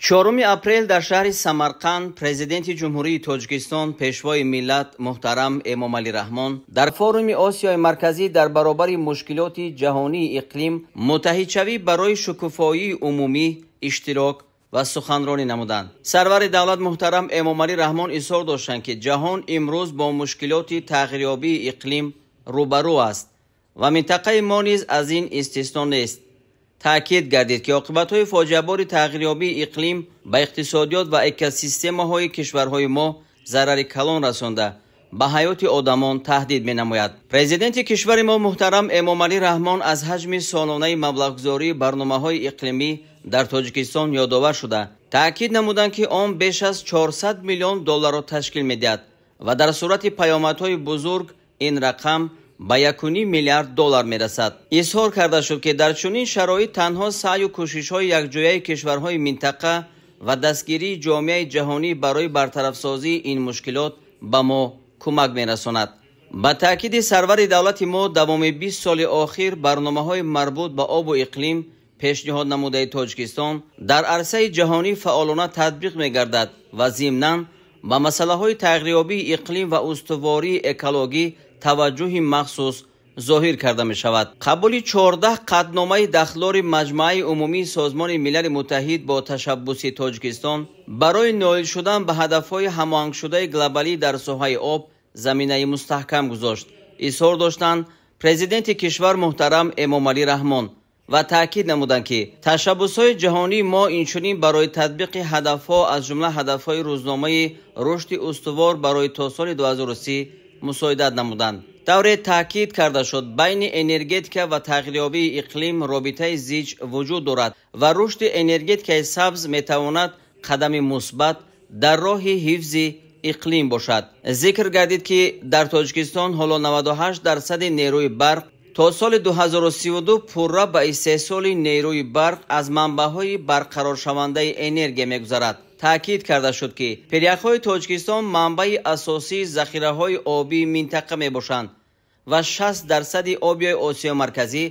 4 апрел дар шаҳри Самарқанд Президенти Ҷумҳурии Тоҷикистон, Пешвои миллат муҳтарам Эмомалӣ Раҳмон дар форуми Осиёи Марказӣ дар баробари мушкилоти ҷаҳонии иқлим муттаҳидшавӣ барои шукуфоии умумӣ иштирок ва суханронӣ намуданд. Сарвари давлат муҳтарам Эмомалӣ Раҳмон изҳор доштанд, ки ҷаҳон имрӯз бо мушкилоти тағйирёбии иқлим рӯбарӯ аст ва минтақаи мо низ аз ин истисно нест. Таъкид гардид, ки оқибатҳои фоҷиабори тағйирёбии иқлим ба иқтисодиёт ва экосистемаҳои кишварҳои мо зарари калон расонда, ба ҳаёти одамон таҳдид менамояд. Президенти кишвари мо муҳтарам Эмомалӣ Раҳмон аз ҳаҷми солонаи маблағгузории барномаҳои иқлимӣ дар Тоҷикистон ёдовар шуда, таъкид намуданд, ки он беш аз 400 миллион долларро ташкил медиҳад ва дар сурати паёмадҳои бузург ин рақам ба 1,5 миллиард доллар мерасад. Изҳор карда шуд, ки дар чунин шароит танҳо саъю кӯшишҳои якҷояи кишварҳои минтақа ва дастгирии ҷомеаи ҷаҳонӣ барои бартарафсозии ин мушкилот ба мо кӯмак мерасонад. Ба таъкиди сарвари давлати мо давоми 20 соли охир барномаҳои марбут ба обу иқлим пешниҳод намудаи Тоҷикистон дар арсаи ҷаҳонӣ фаъолона татбиқ мегардад ва зимнан ба масъалаҳои тағйирёбии иқлим ва устувории экологӣ таваҷҷӯҳи махсус зоҳир карда мешавад. Қабули 14 қатъномаи дахлдори Маҷмааи Умумии Созмони Милали Муттаҳид бо ташаббуси Тоҷикистон барои ноил шудан ба ҳадафҳои ҳамоҳангшудаи глобалӣ дар соҳаи об заминаи мустаҳкам гузошт. Изҳор доштанд Президенти кишвар муҳтарам Эмомалӣ Раҳмон ва таъкид намуданд, ки ташаббусҳои ҷаҳонии мо инчунин барои татбиқи ҳадафҳо аз ҷумла ҳадафҳои рӯзномаи рушди устувор барои то соли 2030 мусоидат намуданд. Тавре таъкид карда шуд, байни энергетика ва тағйирёбии иқлим робитаи зич вуҷуд дорад ва рушди энергетикаи сабз метавонад қадами мусбат дар роҳи ҳифзи иқлим бошад. Зикр гардид, ки дар Тоҷикистон ҳоло 98% нерӯи барқ то соли 2032 пурра ба истеҳсоли нерӯи барқ аз манбаъҳои барқароршавандаи энергия мегузарад. Таъкид карда шуд, ки пиряхҳои Тоҷикистон манбаи асосии захираҳои обии минтақа мебошанд ва 60% оби Осиёи Марказӣ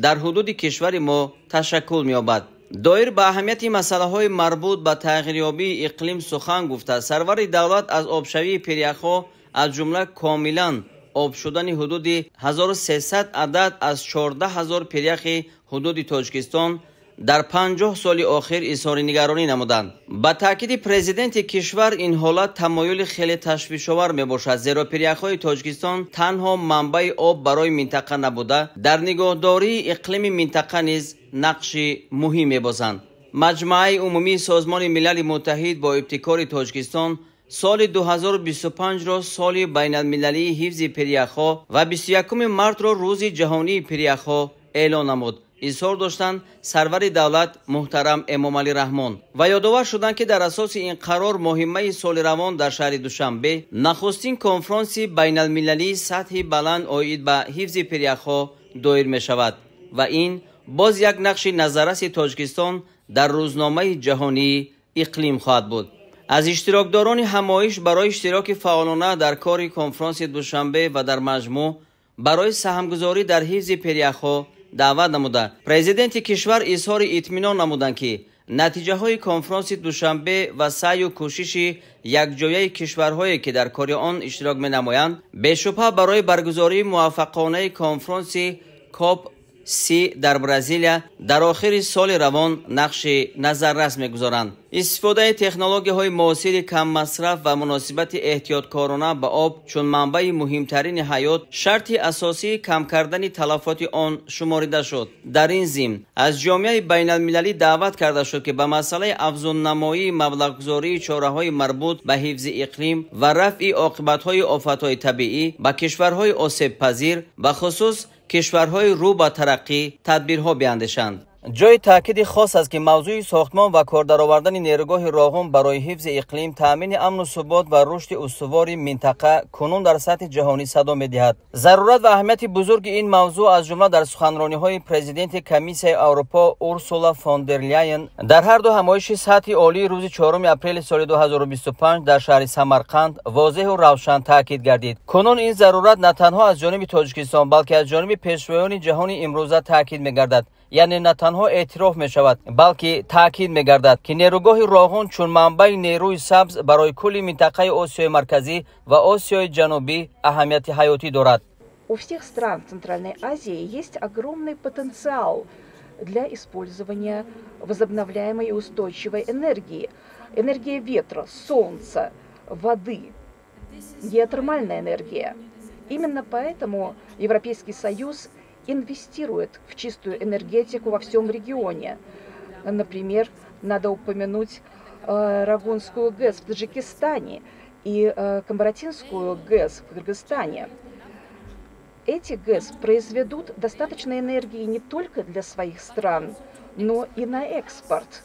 дар ҳудуди кишвари мо ташаккул меёбад. Доир ба аҳамияти масъалаҳои марбут ба тағйирёбии иқлим сухан гуфта, сарвари давлат аз обшавии пиряхҳо аз ҷумла комилан об шудани ҳудуди 1300 адад аз 14 000 пиряхи ҳудуди Тоҷикистон дар 50 соли охир изҳори нигаронӣ намуданд. Ба таъкиди президенти кишвар ин ҳолат тамоюли хеле ташвишовар мебошад, зеро пиряхҳои Тоҷикистон танҳо манбаи об барои минтақа набуда, дар нигоҳдории иқлими минтақа низ нақши муҳим мебозанд. Маҷмааи Умумии Созмони Милали Муттаҳид бо ибтикори Тоҷикистон соли 2025-ро соли байналмилалии ҳифзи пиряхҳо ва 21 мартро рӯзи ҷаҳонии пиряхҳо эълон намуд. Изҳор доштанд сарвари давлат муҳтарам Эмомалӣ Раҳмон ва ёдовар шуданд, ки дар асоси ин қарор моҳи майи соли равон дар шаҳри Душанбе нахустин конфронси байналмилалии сатҳи баланд оид ба ҳифзи пиряхҳо доир мешавад ва ин боз як нақши назарраси Тоҷикистон дар рӯзномаи ҷаҳонии иқлим хоҳад буд. Аз иштирокдорони ҳамоиш барои иштироки фаъолона дар кори конфронси Душанбе ва дар маҷмӯъ барои саҳмгузорӣ дар ҳифзи пиряхҳо даъват намуда, президенти кишвар изҳори итминон намуданд, ки натиҷаҳои конфронси Душанбе ва саъю кӯшиши якҷояи кишварҳое, ки дар кори он иштирок менамоянд, бешубҳа барои баргузории муваффақонаи конфронси Коп 30 дар Бразилия дар охири соли равон нақши назаррас мегузоранд. Истифодаи технологияҳои муосири каммасраф ва муносибати эҳтиёткорона ба об чун манбаи муҳимтарини ҳаёт шарти асосии кам кардани талафоти он шуморида шуд. Дар ин зимн аз ҷомеаи байналмилалӣ даъват карда шуд, ки ба масъалаи афзуннамоии маблағгузории чораҳои марбут ба ҳифзи иқлим ва рафъи оқибатҳои офатҳои табиӣ ба кишварҳои осебпазир, бахусус кишварҳои рӯ ба тараққӣ, тадбирҳо биандешанд. Ҷои таъкиди хос аст, ки мавзӯи сохтмон ва кор даровардани нерӯгоҳи Роғун барои ҳифзи иқлим, таъмини амну субот ва рушди устувори минтақа кунун дар сатҳи ҷаҳонӣ садо медиҳад. Зарурат ва аҳамияти бузурги ин мавзӯъ аз ҷумла дар суханрониҳои президенти Комиссияи Аврупо Урсула фон дер Ляйен дар ҳар ду ҳамоиши сатҳи олии рӯзи 4 апрели соли 2025 дар шаҳри Самарқанд возеҳу равшан таъкид гардид. Кунун ин зарурат на танҳо аз ҷониби Тоҷикистон, балки аз ҷониби пешвоёни ҷаҳони имрӯза таъкид мегардад. Яъне на танҳо эътироф мешавад, балки таъкид мегардад, ки нерӯгоҳи Роғун чун манбаи нерӯи сабз барои кулли минтақаи Осиёи Марказӣ ва Осиёи Ҷанубӣ аҳамияти ҳаётӣ дорад. У всех стран Центральной Азии есть огромный потенциал для использования возобновляемой и устойчивой энергии. Энергия ветра, солнца, воды, геотермальная энергия. Именно поэтому Европейский Союз инвестирует в чистую энергетику во всем регионе. Например, надо упомянуть Рогунскую ГЭС в Таджикистане и Камбаратинскую ГЭС в Кыргызстане. Эти ГЭС произведут достаточно энергии не только для своих стран, но и на экспорт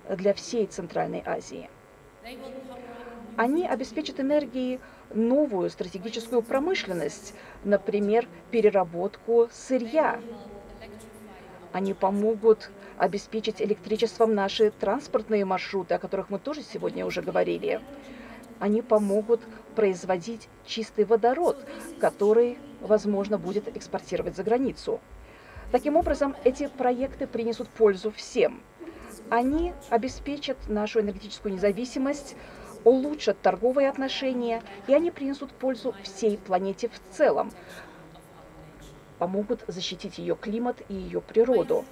для всей Центральной Азии. Они обеспечат энергией новую стратегическую промышленность, например, переработку сырья. Они помогут обеспечить электричеством наши транспортные маршруты, о которых мы тоже сегодня уже говорили. Они помогут производить чистый водород, который, возможно, будет экспортировать за границу. Таким образом, эти проекты принесут пользу всем. Они обеспечат нашу энергетическую независимость, улучшат торговые отношения, и они принесут пользу всей планете в целом, помогут защитить ее климат и ее природу.